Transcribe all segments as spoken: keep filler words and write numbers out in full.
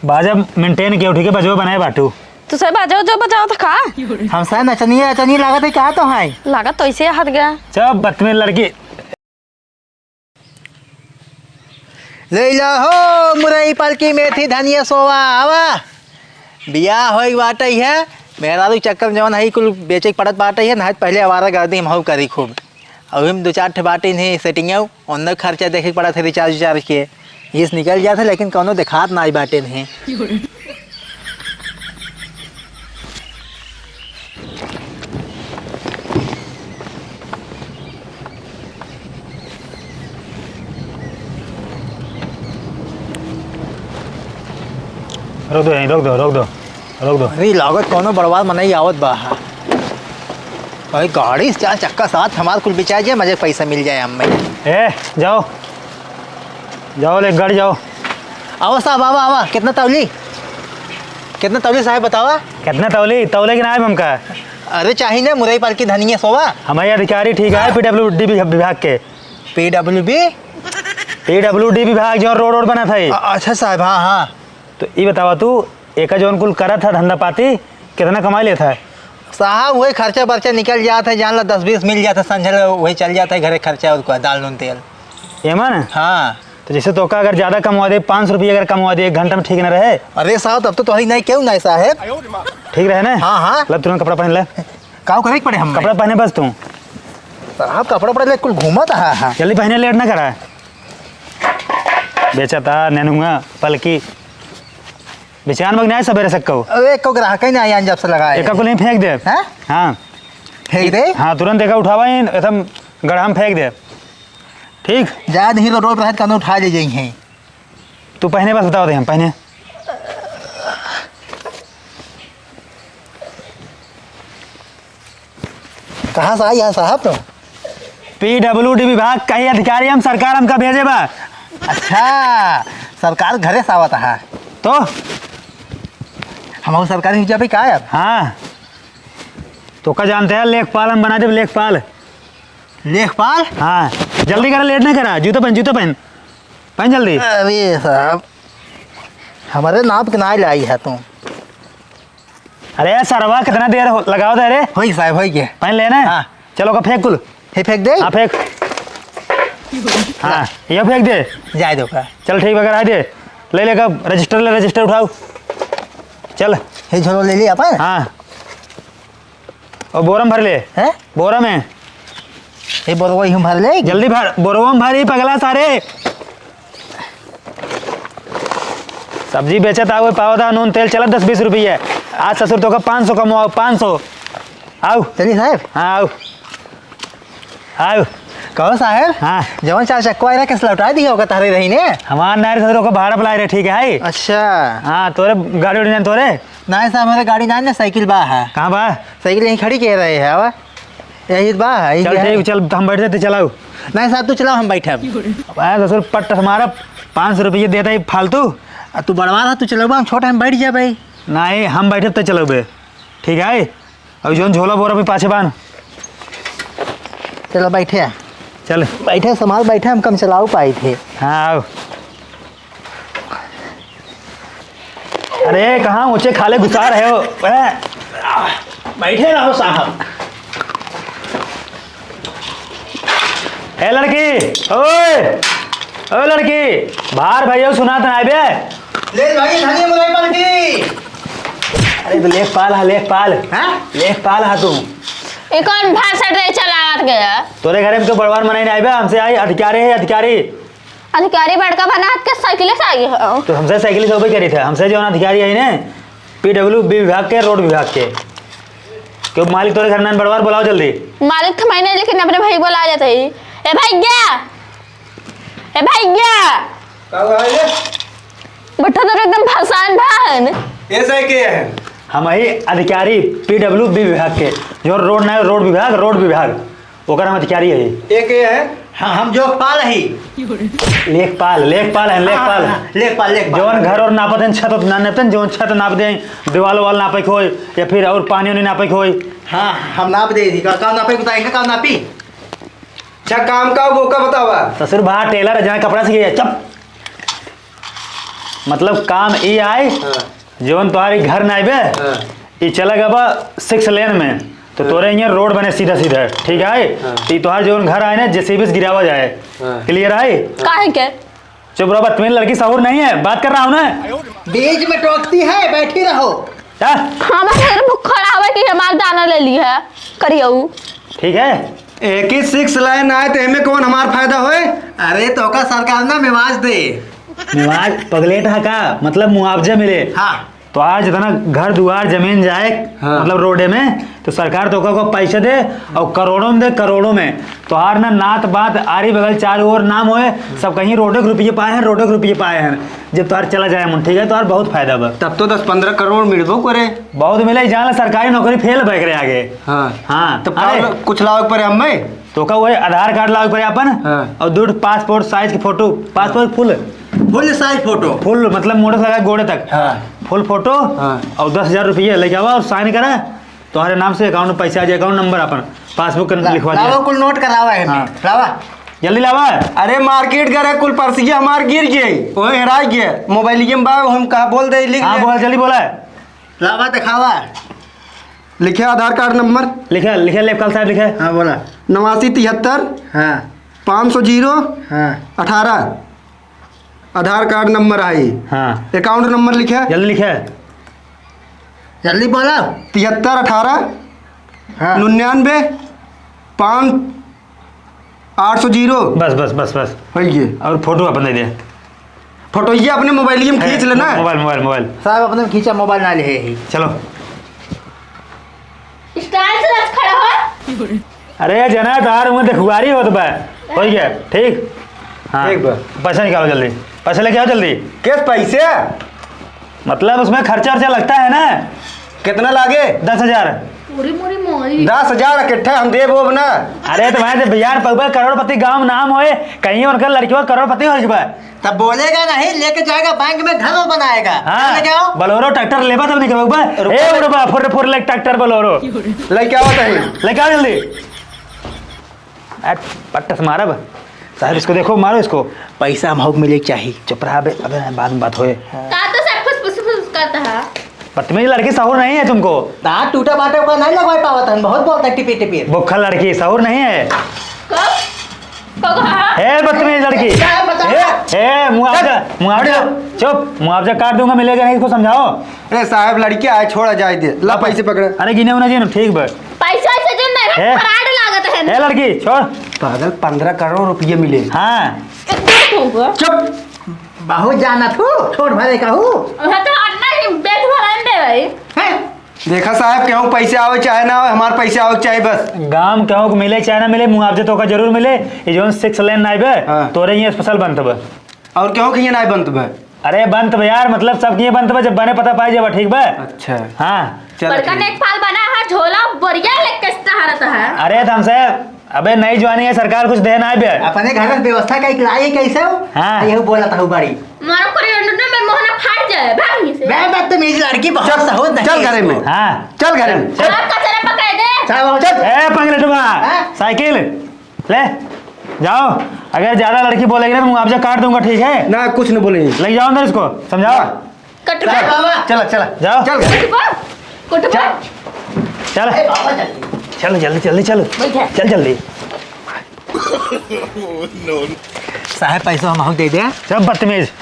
बाजा maintain कियो, ठीक है, बजवा बनाए बाटू। तू से बाजा जो बजाओ तो खा। हम से नचनिया अचनिया लागत है, कहा तो है? लागत तो ऐसे हाथ गया। चुप, बदतमीज लड़की। ले ला हो मुरई पलकी मेथी धनिया सोवा, आवा। बियाह होई बाटई है, मेहरारू चक्कर में जवन है कुल बेचे के पड़त बाटई है, ना पहले आवारा गर्दी में हऊ करी खूब। अभी में दो चार ठे बाटे नहीं setting है, उन्हें खर्चा देखे के पड़त है recharge उचार्ज के। इस निकल जात है, लेकिन कौनो देखात ना आई बाटे नहीं। रोक दो, यहीं रोक दो, रोक दो, रोक दो। अरे, लागत कौनो बड़वार मनई आवत बा। भाई, गाड़ी से चार चक्का साथ हमार कुल बिचाए जाए, मजे के पैसा मिल जाए हमें। ए, जाओ, जाओ, ले गाड़ी जाओ। आवा साहब, आवा, आवा। कितना तौली? कितना तौली साहब, बतावा। कितना तौली? तौले के ना है हमका। अरे, चाही ना, मुरई पाल की धनिया सोवा। हमारे अधिकारी ठीक है, पीडब्ल्यूडी विभाग के। पीडब्ल्यूबी? पीडब्ल्यूडी विभाग, जो रोड, रोड बना था ये। अ-, अच्छा साहब, हाँ, हाँ। तो ई बतावा तू, एका जौन कुल करत है धंधा पाती, कितना कमाई लेत है? साहब, वही खर्चा बर्चा निकल जात है, जान ला दस बीस मिल जात है, संझल वही चल जात है घरे खर्चा और का, दाल नून तेल। एमन? हाँ। तो जैसे तोका अगर ज्यादा कमवा दे, पाँच सौ रुपया अगर कमवा दे एक घंटा में, ठीक न रहे? अरे साहब, तब तो तोहरी नहीं केहू नहीं साहब। ठीक रहे ना? हाँ, हाँ। लब तुरंत कपड़ा पहन ले। का करे के पड़े हम? कपड़ा पहने बस तू। साहब, कपड़ा पड़ा ले कुल घूमत है, हाँ। जल्दी पहने, लेट ना करा। बेचता नेनुआ पलकी। बेचान मग नहीं सबेरे सक्को। अरे, एको ग्राहक ही नहीं आया जब से लगाए। एका कुल ही फेंक दे। हाँ? हाँ। फेंक दे? हाँ, तुरंत एका उठावा ही, एकदम गढ़ा में फेंक दे। ठीक? जा नहीं तो रोड पर है, कानून उठा ले जाई हैं। तू पहने बस बतावा दे हम, पहने। कहाँ से आई है साहब तो? पीडब्ल्यूडी विभाग का ही अधिकारी हम, सरकार हमका भेजे बा। अच्छा, सरकार घरे से आवत है। तो? हम सरकारी नहीं जाबे का यार? हाँ। तोका जानते हैं, लेखपाल हम बना देब, लेखपाल। लेखपाल? हाँ, जल्दी करा, लेट नहीं करा। जूता पहन, जूता पहन। पहन जल्दी। अरे साहब, हमारे नाप के ना लाई है तू। अरे सरवा, कितना देर हो, लगाओ दे रे। होई साहब, होई के। पहन लेना है? हाँ। चलो, का फेंक कुल। हे फेंक दे। हाँ, फेंक। हाँ, ये फेंक दे। जाए दो का। चल, ठीक बा, रह दे। ले ले का रजिस्टर, ले रजिस्टर उठाओ। चल। हे झोलो ले लिया अपन? हाँ। और बोरा में भर ले। हैं? बोरा में। ये बोरवा यूं भर ले। जल्दी भर, बोरवा में भर, ये पगला सारे। सब्जी बेचत आवे, पावत आ, नून तेल चलत दस बीस रुपये। आज ससुर तोका पाँच सौ कमवाओ, पाँच सौ। आओ। चलिए साहब। हाँ, आओ। आओ। कहो साहब। हाँ। जवन चार चक्का वाला कैसे लौटा दिया होगा तारे रही ने? हमार नारी ससुर को भाड़ा पे लाए रहे, ठीक है? अच्छा। हाँ, तोरे गाड़ी उड़ी नहीं तोरे? नहीं साहब, हमारे गाड़ी नहीं ना, साइकिल बा है। कहाँ बा? साइकिल यहीं खड़ी के रहे है, आवा। यही बा है, यही चल है। ठीक, चल, हम बैठ जाते, चलाओ। नहीं साहब, तू चलाओ, हम बैठे अब। अरे ससुर, पट्ट हमारा पाँच सौ रुपये देता है फालतू। आ, तू बड़वा रहा, तू चलाओ, हम छोटे, हम बैठ जाए भाई। नहीं, हम बैठे तो चलाओ बे, ठीक है? अब जौन झोला बोरा भी पाछे बान। चलो बैठे। चल। बैठे, संभाल, बैठे, हम कम चलाओ पाई थे। हाँ, आओ। अरे, कहाँ ऊँचे खाले घुसा रहे हो? ए, बैठे रहो साहब। ए लड़की, ओए, ओ लड़की, बाहर भैया सुनात ना बे। ले भाई, धनिया मुरई पलकी। अरे, तो लेखपाल हा, लेखपाल। हाँ? लेखपाल हा तू। ये कौन भाषण रे चलावत गया? तोरे घरे में तो बड़वार मनाई ना बे, हमसे आई अधिकारी है, अधिकारी। अधिकारी बड़का बना के साइकिल से आई है। तो हमसे साइकिल से होबे करी थे, हमसे जौन अधिकारी है ने, पीडब्ल्यूबी विभाग के, रोड विभाग के। क्यों मालिक तोरे घर नान बड़वार, बुलाओ जल्दी। मालिक तो मैं नहीं, लेकिन अपने भाई बुला लेते ही। ए भैया, ए भैया। का हुआ है ये? बट्ठा तो एकदम फसान भान। ऐसा है के है? हम ही अधिकारी पीडब्ल्यूबी विभाग के, जो रोड ना है, रोड विभाग, रोड विभाग। ओकर हम अधिकारी है। एक ये है। हाँ, हम जोखपाल ही। लेखपाल, लेखपाल है, लेखपाल। हाँ, हाँ, लेखपाल, लेखपाल। जौन घर और नापत हैं, छत उत ना नापत हैं, जौन छत नाप दे, दीवाल वाल नापे के होय, या फिर और पानी उनी नापे के होय। हाँ, हम नाप दे दी। का, का नापे के बताएंगे, का नापी? अच्छा, काम का वो का बतावा? ससुर बा टेलर है, जहाँ कपड़ा सीखे, चुप। मतलब काम ई आए, हाँ। जवन तोहार ई घर ना आइबे, हाँ। ई चला गबा सिक्स लेन में, तो हाँ। तोरे यहाँ रोड बने सीधा सीधा, ठीक है? हाँ। तो ई तोहार जवन घर आए ना, जेसीबी से गिरावा जाए। हाँ। क्लियर है? काहे के? चुप रहो, बदतमीज लड़की, सहूर नहीं है, बात कर रहा हूँ ना। बीच में टोकती है, बैठी रहो। क्या? हमारे घर में खड़ा हुआ कि हमार दाना ले ली है, करियऊ। ठीक है। एक ही सिक्स लाइन आए तो एमे कौन हमार फायदा होए? अरे तो का सरकार ना मेवाज दे। मेवाज पगलेट है का? मतलब मुआवजा मिले। हाँ। तो आज इतना घर दुआर जमीन जाए, हाँ। मतलब रोडे में, तो सरकार तो का, का पैसे दे और करोड़ों में दे, करोड़ों में। तोहार ना नात बात आरी बगल चारों ओर नाम होए, सब कहीं रोडे के रुपये पाए हैं, रोडे के रुपये पाए हैं। जब तोहार चला जाए मन, ठीक है, तोहार बहुत फायदा बा। तब तो दस पन्द्रह करोड़ मिलबो करे। बहुत मिले, जान ला सरकारी नौकरी फेल बैक रहे आगे। हाँ। हाँ, तो अरे। का कुछ लावे के पड़े हमें? तो का वही आधार कार्ड लावे के पड़े अपन, हाँ। और दो पासपोर्ट साइज के फोटो, पासपोर्ट फुल। फुल साइज फोटो। फुल मतलब मोड़े से लगा गोड़े तक। हाँ। फुल फोटो हाँ। और दस हजार रुपये लेके आवा और साइन करा। तोहरे नाम से अकाउंट में पैसा आ जाए, अकाउंट नंबर अपन, पासबुक के ला-, लिखवा दिया। लावा, कुल नोट करावा है हाँ। लावा। जल्दी लावा। अरे मार्केट गए रहे, कुल पर्सिया हमार गिर गए, वो हेरा गए, मोबाइल में बा, हम कहा बोल दे, लिख हाँ, ले। बोला, जल्दी बोला। लावा, दिखावा। लिखे आधार कार्ड नंबर। लिखे, लिखे, लेफ्ट साहब लिखे। हाँ, बोला। नवासी तिहत्तर हाँ। पाँच सौ जीरो हाँ। अठारह। आधार कार्ड नंबर आई। हाँ। अकाउंट नंबर लिखे। जल्दी लिखे। जल्दी बोला। तिहत्तर अठारह हाँ। निन्यानवे पाँच आठ सौ जीरो। बस, बस, बस, बस। हो गए। और फोटो अपन दे दे। फोटो ये अपने मोबाइल में खींच लेना। मोबाइल, मोबाइल, मोबाइल। साहब, अपने खींचा, मोबाइल ना ले है। चलो। स्टाइल से रख खड़ा हो। अरे जना, तार मुँह देखुआरी होत बा। हो गया, ठीक? हाँ। ठीक बा। पैसा निकालो जल्दी। पैसा लेके आओ जल्दी। किस पैसे? मतलब उसमें खर्चा वर्चा लगता है ना। कितना लागे? दस हजार। पूरी मोरी मोरी। दस हजार इकट्ठा हम देब ओब ना। अरे तो भाई, जब यार पउबा करोड़पति गाँव में नाम होए, कहीं उनका लड़कियों करोड़पति हो गया। तब बोलेगा नहीं, लेके जाएगा बैंक में, घर वो बनाएगा। हाँ, लेके आओ। बोलेरो ट्रैक्टर लेबा तब निकलबा। रुको। ए, उड़बा, फुर, फुर ले ट्रैक्टर बोलेरो। लेके आओ तहीं। लेके आओ जल्दी। ए, पट्टा से मारब। साहब, इसको देखो, मारो इसको। पैसा महूक मिले के चाही। चुप रहा बे, अबे बाद में बात होए। का तो सब फुस फुस फुस करता है। बदतमीज लड़की, सहूर नहीं है तुमको। दांत टूटा बाटे, ओकरा नहीं लगवा पावत हन, बहुत बोलता है टिपी टिपी। भुक्खा लड़की, सहूर नहीं है। कब? कब कहा? ए, बदतमीज लड़की। क्या है, बता। ए, ए, मुआवजा, चुप। मुआवजा। चुप, मुआवजा काट दूंगा, मिलेगा नहीं, इसको समझाओ। अरे साहब, लड़की आए, छोड़ा जाए दे। ला, पैसे पकड़े। अरे, गिने उना गिने, ठीक बा। पैसा वैसा जो नहीं है, ए, fraud लागत है। ए, लड़की, छोड़। पागल, पन्द्रह करोड़ रुपये मिले। हाँ। कितना होगा? चुप। बहुत जाना तू, छोड़ भरे का हूँ। हाँ, तो हटना ही, बेच भरा दे भाई। हैं? देखा साहब, केहू पैसे आवे चाहे ना आवे, हमार पैसे आवे के चाहे बस। गाँव में केहू के मिले चाहे ना मिले, मुआवजा तो का जरूर मिले। ये जौन सिक्स लेन ना आइबे, हाँ। तोरे ये स्पेशल बनत बा। और केहू के ये ना बनत बा? अरे बनत बा यार, मतलब सबके ये बनत बा, जब बने पता पाई जाबा, ठीक बा? अच्छा। हाँ। चलो बड़का ठीक। लेखपाल बना है, झोला बोरिया लेके टहरत है। अरे तो हमसे, अबे नई ज्वाइनिंग है, सरकार कुछ दे ना आइबे। अपने घर में व्यवस्था का एक लाई कैसे हो? हाँ। यही बोला था बड़ी। मारो करे अंडा में मोहना फाट जाए, भाग यहीं से। मैं बदतमीज लड़की बहुत चल, सहूर नहीं चल है घरे इसको। में। हाँ। चल घरे में। चल। आप कचरा पकाए दे। चल, चल। ए, पगलेटवा, हाँ? साइकिल ले, जाओ। अगर ज्यादा लड़की बोलेगी ना, तो मुआवजा काट दूंगा, ठीक है? ना, कुछ नहीं बोलेगी। ले जाओ अंदर इसको, समझाओ। कटवा। चल, बाबा। चला, चला। जाओ। चल घरे। कटवा। कटवा। चल। ए, बाबा, जल्दी। चल, जल्दी, जल्दी, चल। बैठे। चल, जल्दी। साहब, पैसा हम दे दे। सब बदतमीज।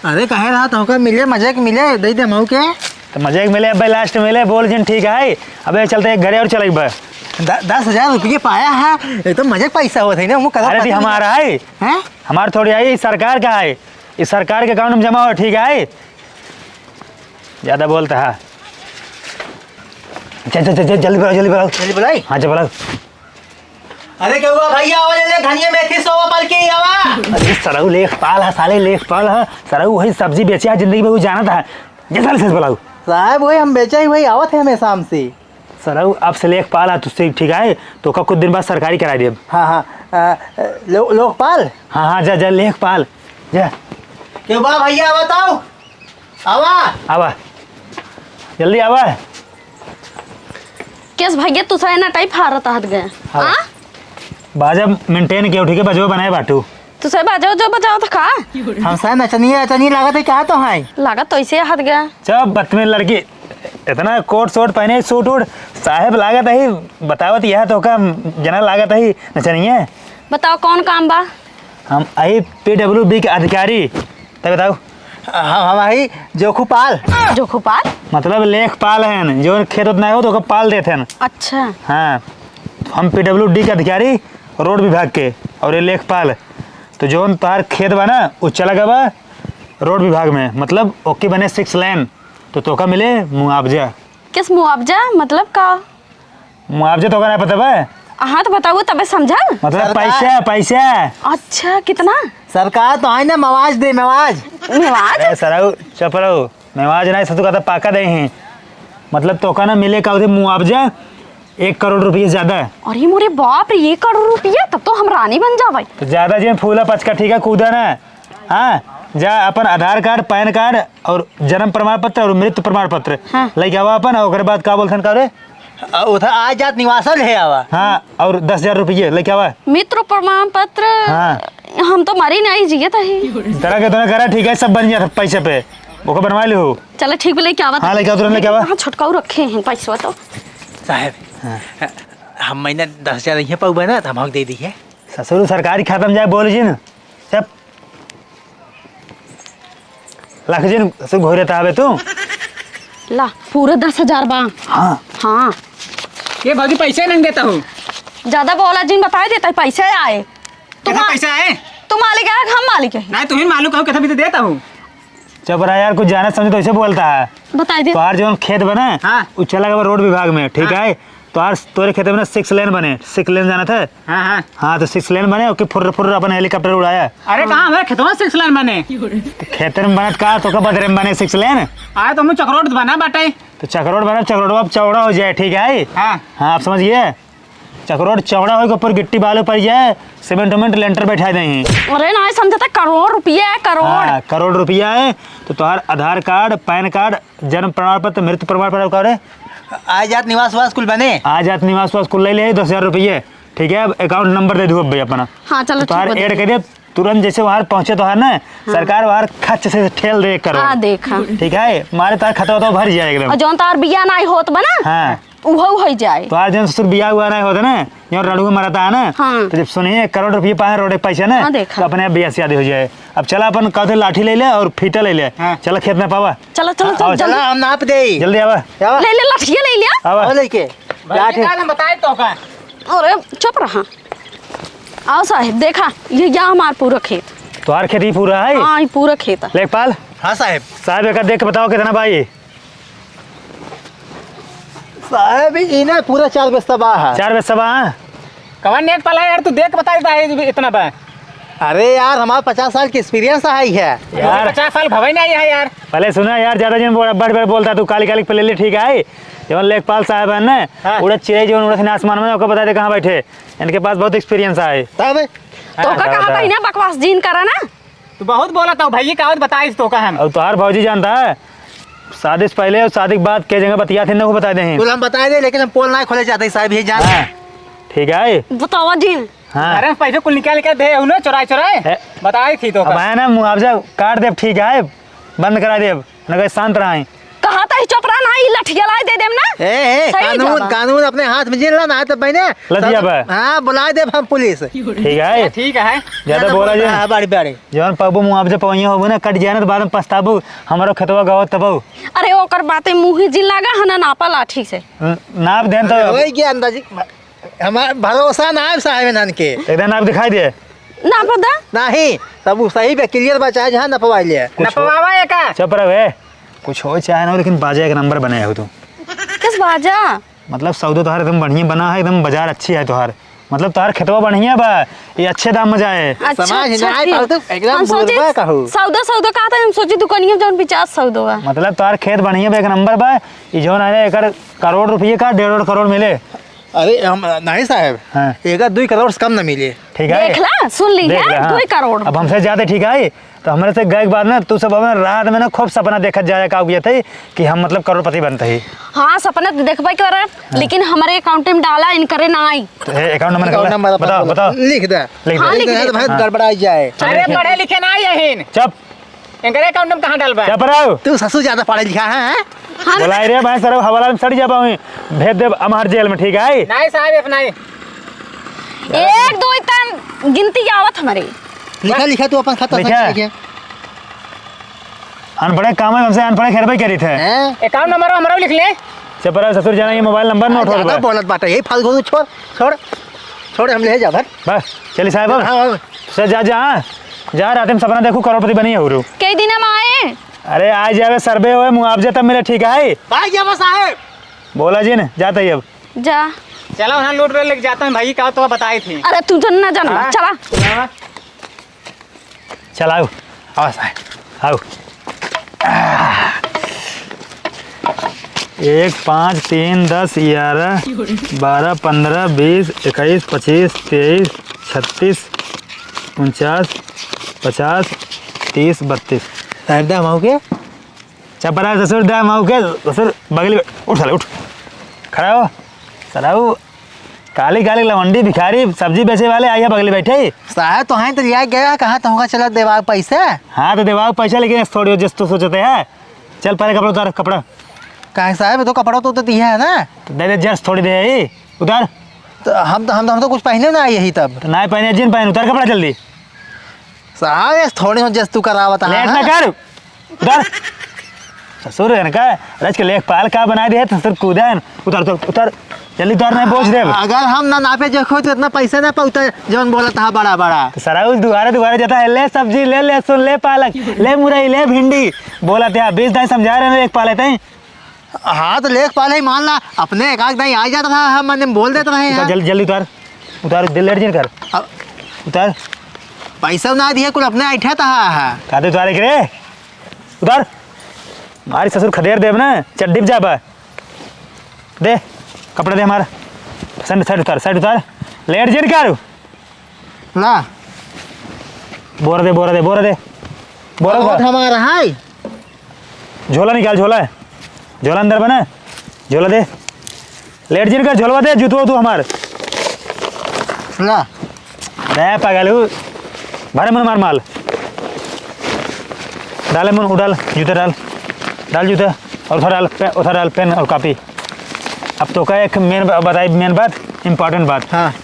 अरे, कहे रहा तो का मिले, मजे के मिले, दे दे मऊ के। तो मजे के मिले, अबे लास्ट मिले, बोल जिन ठीक है। अबे चलते एक घरे और चले बा। द-, दस हजार रुपये पाया है, ये तो मजे के पैसा होत है ना, वो करो अरे दी पता नहीं। हमारा है। हैं? हमार थोड़ी आई, सरकार का है। इस सरकार के अकाउंट में जमा हो, ठीक है? ज्यादा बोलता है। चल, चल, चल, चल, जल्दी बुलाओ, जल्दी बुलाओ। जल्दी बुलाई? हाँ, जल्दी बुलाओ। अरे, क्या हुआ भैया? आवा ले, ले, धनिया, मेथी, सोवा, पालकी, आवा। अरे, सरऊ लेखपाल है, साले लेखपाल है। सरऊ वही सब्जी बेचे है, जिंदगी में वो जानत है। जल्दी से बुलाओ। साहब, वही हम बेचे ही, वही आवत है हमेशा हमसे। सरऊ, अब से लेखपाल है, तुझसे ठीक है, तो का कुछ दिन बाद सरकारी करा देब। हाँ, हाँ, अ, लो-, लोकपाल? हाँ, हाँ, जा, जा, लेखपाल, जा। क्यों बा भैया, बताओ। आवा। आवा। जल्दी आवा। केस भैया, तू सारे ना टाइप हारत हाथ गए। आवा। हाँ? बाजा maintain किया, ठीक है, बजवा बनाए बाटू। तू सही बाजो, जो बजाओ तो का? हम सही नचनिया, नचनिया लागत है का तो है? लागत तो ऐसे हाथ गया। चुप, बदतमीज लड़की। इतना कोट सोट पहने, सूट वूट, साहेब लागत है, बतावत यह तो का जना लागत है नचनिया। बताओ कौन काम बा? हम आई पीडब्ल्यूडी के अधिकारी। तब बताओ। हम, हम आई जोखूपाल। जोखूपाल? मतलब लेखपाल हैं, जो खेत उत नहीं हो तो ओकर पाल देते हैं। अच्छा। हाँ, हम पीडब्ल्यूडी के अधिकारी, रोड विभाग के, और ये लेखपाल। तो जौन तोहार खेत बा ना, उ चला गवा रोड विभाग में, मतलब ओके बने सिक्स लेन, तो तोका मिले मुआवजा। किस मुआवजा? मतलब का? मुआवजा तोका ना पता बा? हाँ, तो बताओ तबे समझब। मतलब सरकार पैसा, पैसा। अच्छा, कितना? सरकार तो है ना, मवाज दे, मवाज। मवाज? अरे सरऊ, चुप रहो। मेवाज नाई ससुर का तो पाका दे हैं। मतलब तोका ना मिले का उसे मुआवजा एक करोड़ रुपये से ज्यादा। अरे मोरे बाप रे, एक करोड़ रुपया? तब तो हम रानी बन जावे। तो ज्यादा जिन फूला पचका ठीक है, कूदा ना। हाँ, जा अपन आधार कार्ड, पैन कार्ड और जन्म प्रमाण पत्र और मृत्यु प्रमाण पत्र हाँ। लेके आवा अपन, और ओकरे बाद का बोलथन का रे? अ, उधर आ जात निवासन है आवा। हाँ, और दस हजार रुपये लेके आवा। मित्र प्रमाण पत्र। हाँ। हम तो मरी नहीं जियत ही। तरह के तो ना करा, ठीक है, सब बन जाता पैसे पे, ओको बनवा लिहो। चलो ठीक बा, लेके आवा। हाँ, लेके आओ, तुरंत लेके आवा। हाँ, छोटकाऊ रखे हैं पैसवा तो। साहब, हाँ। हम महीना दस हजार यहीं पाऊबा ना, तो हम दे दी है। ससुर सरकारी खाता में जाए बोल जी ना। चुप। लाख जिन से घोरे तावे तू। ला, पूरा दस हजार बा। हाँ। हाँ। ये भौजी पैसे नहीं देता हूँ। ज्यादा बोला जिन, बताई देता है पैसे आए। कितना मा-, पैसा आए? तू मालिक है कि हम मालिक है? नहीं, तुम्ही मालिक हो, कितना भी तो देता हूँ। चुप रहा यार, कुछ जाना समझे तो ऐसे बोलता है। बताई दे। तोहार जौन खेत बने, हाँ। उ चला गवा रोड विभाग में, ठीक हाँ। है? तोहार, तोरे खेत में ना सिक्स लेन बने, सिक्स लेन जाना था? हाँ, हाँ। हाँ, तो सिक्स लेन बने, ओके फुर्र फुर्र अपन हेलीकॉप्टर उड़ाया। अरे, कहाँ है खेतवा सिक्स लेन बने? तो खेत में बनत का, तो का बदरे में बने सिक्स लेन? अरे, तो मुझे चकरोट बना बाटे। तो चकरोट बना, चकरोट अब चौड़ा हो जाए, ठीक है? हाँ। हाँ, आप समझ गए? चकरोट चौड़ा होए के ऊपर गिट्टी बालू पड़ जाए, सीमेंट उमेंट लेंटर बैठा देंगे। अरे, ना समझता, करोड़ रुपया है, करोड़। हाँ, करोड़ रुपया है, तो तोहार आधार कार्ड, पैन कार्ड, जन्म प्रमाण पत्र, मृत्यु प्रमाण पत्र का रे? आय जात निवास वास कुल बने? आय जात निवास वास कुल ले ले, दस हजार रुपये। ठीक है, अब अकाउंट नंबर दे दू अब भैया अपना। हाँ, चलो, तो ठीक बा, ऐड कर दे। तुरंत जैसे वहाँ पहुँचे तो है ना, हाँ। सरकार वहाँ खर्च से ठेल दे करो। हाँ, देखा। ठीक है, मारे तार खाता तो भर जाए एकदम। और जौन तार बिया नाई होत बा ना, हाँ। उहो हो जाए। तो आज जौन ससुर बिया हुआ नाई होता ना, जौन रड़ुआ मरता है ना, हाँ। तो जब सुनिए एक करोड़ रुपये पाए रोड एक पैसा ना, हाँ, देखा। तो अपने आप बिया शादी हो जाए। अब चला अपन कहते लाठी ले ले और फीता ले ले। हाँ। चला खेत में पावा। चलो, चलो, हाँ, चलो, आओ, जल्दी। चला, हम नाप दे। जल्दी आवा। आवा। ले ले, लठिया ले लिया। आवा। आवा लेके। भैया, लाठी। का हम बताए तो का? अरे, चुप रहा। आओ साहेब, देखा, ये, या हमार पूरा खेत। तोहार खेत ही पूरा है? हाँ, ये पूरा खेत है। लेखपाल? हाँ साहेब। साहेब, एक देख के बताओ कितना बा ई? साहेब, ई ना पूरा चार बिस्सा बा है। चार बिस्सा बा? कवन नेक पाला यार, तू देख बता देता है इतना बा। अरे यार, हमार पचास साल के experience है, है। यार। पचास साल भवे नहीं है यार। पहले सुना यार, ज्यादा जिन बोल-, बढ़ बढ़ बोलता तू, काली काली पे ले ले, ठीक है? जवन लेखपाल साहब है ना, हाँ। उड़द चिड़ै जवन उड़त है आसमान में, ओकर बता दे कहाँ बैठे। इनके पास बहुत experience है। तब? तो हाँ, का बता, कहा बता। था इन्हें बकवास जिन करा ना? तू बहुत बोला था, भैया का आवत बताइस तो का हम। और तोहार भौजी जानता है, शादी से पहले और शादी के बाद के जगह बतिया थे ना, वो बता दे। कुल हम बता दे, लेकिन हम पोल ना खोले चाहते साहब, ये जान। हाँ, ठीक है। बतावा जी। हाँ। अरे पैसे कुल निकाल के दे उन्हें चुराए चुराए। ए। बताई थी तो अब का। आए ना मुआवजा काट देब, ठीक है, बंद करा देब, ना कहे शांत रहाई। कहा था ही चुप रहा ना, ई लठिया लाई दे देम ना। ए, ए, सही कानून, बाबा। कानून अपने हाथ में जिन ला ना, तो बहने लदिया सब बा। हाँ, बुलाए देब हम पुलिस। ठीक है। ठीक है। ज्यादा ना बोला बोल जी। रहा है, बारी बारी। जवन पाबू मुआवजा पवैया होबू ना, कट जाए ना, तो बाद में पछताबू, हमारो खेतवा गवा तबू। अरे, ओकर बातें मुँह ही जिन लागा है ना, नापा लाठी से। न-, नाप देन तो। अरे, वही के अंदाजी, हमार भरोसा ना है साहब इन्हन के। एकदम नाप दिखाई दे। नाप दा। नहीं, तब उ सही बे, clear बा, चाहे जहाँ नपवा ले। कुछ हो-, नपवावा एका। चुप रहे, कुछ हो चाहे ना हो, लेकिन बाजा एक नंबर बनाए हो तू। किस बाजा? मतलब सौदा तोहार एकदम बढ़िया बना है, एकदम बाजार अच्छी है तोहार। मतलब तोहार खेतवा बढ़िया बा, ये अच्छे दाम में जाए। अच्छा, समझ अच्छा, ना आए ठीक। पावत, एकदम हम सोचे बुढ़बा कहू। सौदा, सौदा कहा था, हम सोचे दुकानिया में जौन पिचास सौदा बा। मतलब तोहार खेत बढ़िया बा, एक नंबर बा। ये जौन है एकर करोड़ रुपये का डेढ़ करोड़ मिले। अरे, हम, नहीं साहब, हाँ। एका दुई करोड़ से कम न मिले। ठीक है। देख ला, सुन ली देख है, ला, हाँ। दुई करोड़। अब हमसे ज्यादा ठीक है, तो हमरे से गए के बाद ना, तू सब अपना रात में ना खूब सपना देखत जाया, का हुआ था कि हम मतलब करोड़पति बनते ही। हाँ, सपना तो देखबे करे, हाँ। लेकिन हमरे account में डाला, इनकरे ना आई। तो ए, account number निकाल account ले। Number बताओ, बताओ। लिख दे। लिख दे। हाँ, लिख दे। तो भाई हाँ। गड़बड़ा जाए। अरे, पढ़े लिखे ना आई अहिन। चुप। इनकरे account में कहाँ डालबा? चुप रहो। तू ससुर ज्यादा पढ़े लिखा है, हैं? हाँ। बोलाई रे, मैं सर हवाला में सड़ जाबा हूँ। भेज देब अमहर जेल में, ठीक है? नहीं साहब, F नहीं। एक, दो, इतना गिनती आवत हमरे। लिखा, लिखा, तू अपन खाता लिखा। संख्या लिखा। अनपढ़े काम है, हमसे अनपढ़े खेलबे करी थे। हैं? Account number हमरा लिख ले। चुप रहो ससुर, जाना ये mobile number note हाँ, हो ज्यादा गया। बोलत बाटे, यही फालतू छोड़, छोड़, छोड़, हम ले जा भर। बस, चली साहब, अब। हाँ, हाँ। सर, जा, जा, जा, रात में सपना देखू, करोड़पति बनी है, हुरू। कई दिन हम आए? अरे, आ जावे, survey होए, मुआवजा तब मिले, ठीक है? आ गया बस, आए। बोला जी ने, जाता ही अब। जा। चला, वहाँ load roll लेके जाता हूँ भाई, का तो बताए थे। अरे, तू जन ना जानबा, हाँ? चला। हाँ। चला, आओ, आओ, साहब, आओ। एक, पाँच, तीन, दस, ग्यारह, बारह, पन्द्रह, बीस, इक्कीस, पच्चीस, तेईस, छत्तीस, उनचास, पचास, तीस, बत्तीस। साहब, दाम आओ के? चपरा ससुर, दाम आओ के? ससुर, बगली में, उठ साले, उठ। खड़ा हो। साला वो काली काली लवंडी भिखारी सब्जी बेचे वाले आई है बगली बैठे। साहब, तो हैं तो लिया गया, कहाँ तो होगा चला देवाग पैसा? हाँ, तो देवाग पैसा, लेकिन थोड़ी जस तो सोचते हैं। चल, पहले कपड़ा उतार, कपड़ा। काहे साहब, ये तो कपड़ा तो, तो दिया है ना। तो दे दे, जस थोड़ी दे है, उतार। तो हम तो, हम तो, हम तो कुछ पहने ना आई यही तब। तो ना पहने, जिन पहन, उतार कपड़ा जल्दी। साहब, ये थोड़ी हो जस तू करावत लेट ना हाँ। कर। उतार। ससुर, इनका रच के लेखपाल का बनाए दे, ससुर कूदन। उतार, उतार, उतार। जल्दी उतार, नहीं बोझ देब। अगर हम ना नापे जो खोई तो इतना पैसा ना पाउता, जौन बोलत हा बड़ा बड़ा। तो सराउस दुआरे दुआरे जाता है, "ले सब्जी, ले लहसुन, ले पालक, ले मुरई, ले भिंडी।" बोलत है, बीस दाई समझा रहे हैं, लेखपाल है तई। हाँ, तो लेखपाल है, मान ला, अपने एक आध दाई आ जाता था, हम मने बोल देते रहे उतार, हैं। जल्दी, जल्दी उतार। उतार, दे, लेट जिन कर। अब उतार। पैसा ना दिए, कुल अपने ऐठा था। का दे उतारे के रे? उतार। मारी ससुर खदेर देब ना, चड्डी पे जाबा। दे, कपड़ा दे हमारा। साइड, साइड उतार, साइड उतार। लेट जिन कर। ला। बोरा दे, बोरा दे, बोरा दे। बोरा बहुत उतार। हमारा है। झोला निकाल, झोला। झोला अंदर बना। झोला दे। लेट जिन कर, झोलवा दे, जूतवा तू हमार। ला। बे पागल हूँ। भरे मन मार माल। डाले मन उडाल, जूता डाल। डाल जूता। और उधर डाल, पे-, उधर डाल पेन और कॉपी। अब तो का एक मेन ब-, बताई, मेन बात, इम्पोर्टेंट बात। हाँ।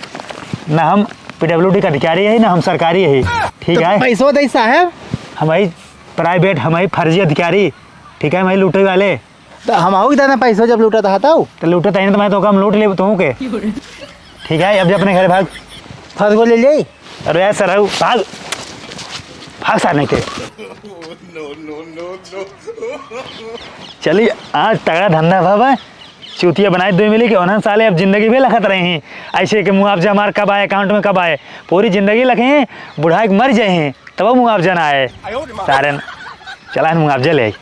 ना हम पीडब्ल्यूडी का अधिकारी है, ना हम सरकारी है। ठीक तो है? पैसो दे साहब। हम ही प्राइवेट, हम ही फर्जी अधिकारी। ठीक है, हम ही लूटे वाले। तो हम आऊ इतना पैसो जब लूटत हा तऊ? तो लूटत है ना, तो मैं तो कम लूट ले तू के। ठीक है, अब जा अपने घर भाग। फंस गो ले ले। अरे यार सर, भाग। भाग सार नहीं के। चली, आज तगड़ा धंधा भवा। चूतिया बनाए दो मिली के उन्हन साले अब जिंदगी भी लखत रहे हैं। ऐसे के मुआवजा हमार कब आए, account में कब आए। पूरी जिंदगी लखे हैं, बुढ़ा के मर जाए हैं, तब मुआवजा ना आए। सारे न-, चला न मुआवजा ले आई।